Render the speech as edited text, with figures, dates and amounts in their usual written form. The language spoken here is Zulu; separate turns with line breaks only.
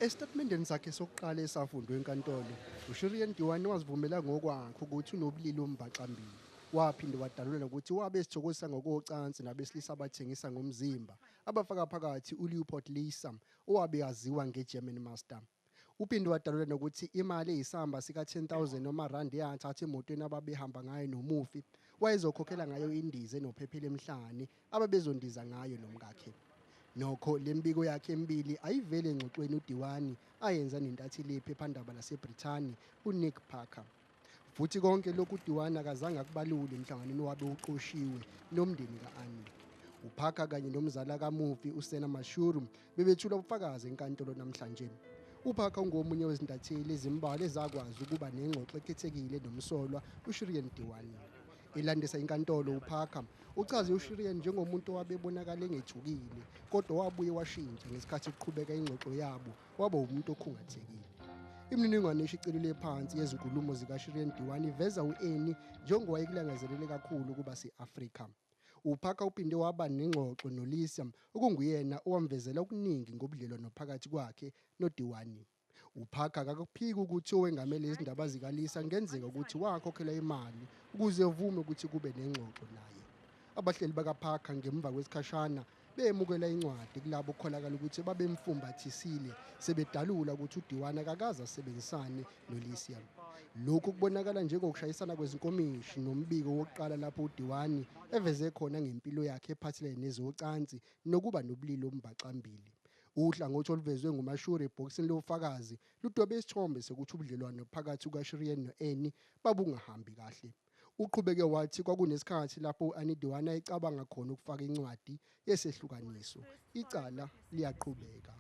Esitatimendeni sakhe sokuqala esafundwa enkantolo, uShireen Dewani wazivumela ngokwakhe ukuthi unobulili obumbaxambili. Waphinde wadalula nokuthi wabe ezithokozisa ngokocansi nabesilisa abathengisa ngomzimba, abafaka phakathi uLeopold Lisa owabe aziwa ngeGerman Master. Uphinde wadalula nokuthi imali eyisamba sika-10,000 wamarandi eyathathwa emotweni ababehamba ngayo nomufi, wayezokhokhela ngayo indiza enophephela emhlane ababezondiza ngayo nomkakhe. Nokho le mibiko yakhe emibili ayiveli engxoxweni uDewani ayenza nentatheli yephephandaba laseBrithani uNick Parker. Futhi konke lokhu uDewani akazange akubalule emhlanganweni owabe uqoshiwe nomndeni ka-Anni. UParker kanye nomzala kamufi uSena Mashuru bebethula ubufakazi enkantolo namhlanje. UParker ungomunye wezintatheli ezimbalwa ezakwazi ukuba nengxoxo ekhethekile nomsolwa uShireen Dewani. Elandisa inkantolo uParker uchaze uShireen njengomuntu owabebonakala engethukile kodwa wabuye washintsha ngesikhathi kuqhubeka ingxoxo yabo waba umuntu okhungathekile. Imininingwane eshicilelwe phansi yezinkulumo zikaShireen Dewani iveza u-Anni njengowayekulangazelele kakhulu ukuba se-Afrika. UParker uphinde waba nengxoxo noLisa okunguyena owamvezela okuningi ngobudlelwano phakathi kwakhe noDewani. UParker akakuphiki ukuthi owengamele izindaba zikaLisa kungenzeka ukuthi wakhokhelwa imali ukuze evume ukuthi kube nengxoxo naye. Abahleli bakaParker ngemva kwesikhashana bemukela incwadi kulabo okukholakala ukuthi babemfumbathisile sebedalula ukuthi uDewani akakaze asebenzisane noLisa. Lokhu kubonakala njengokushayisana kwezinkomishi nombiko wokuqala lapho uDewani eveze khona ngempilo yakhe ephathelene nezocansi nokuba nobulili obumbaxambili. Uhlangothi oluvezwe nguMashuri ebhokisini lofakazi ludwebe isithombe sokuthi ubudlelwano phakathi kukaShireen no-Anni babungahambi kahle. Uqhubeke wathi kwakunesikhathi lapho u-Anni Dewani ayecabanga khona ukufaka incwadi yesehlukaniso. Icala liyaqhubeka.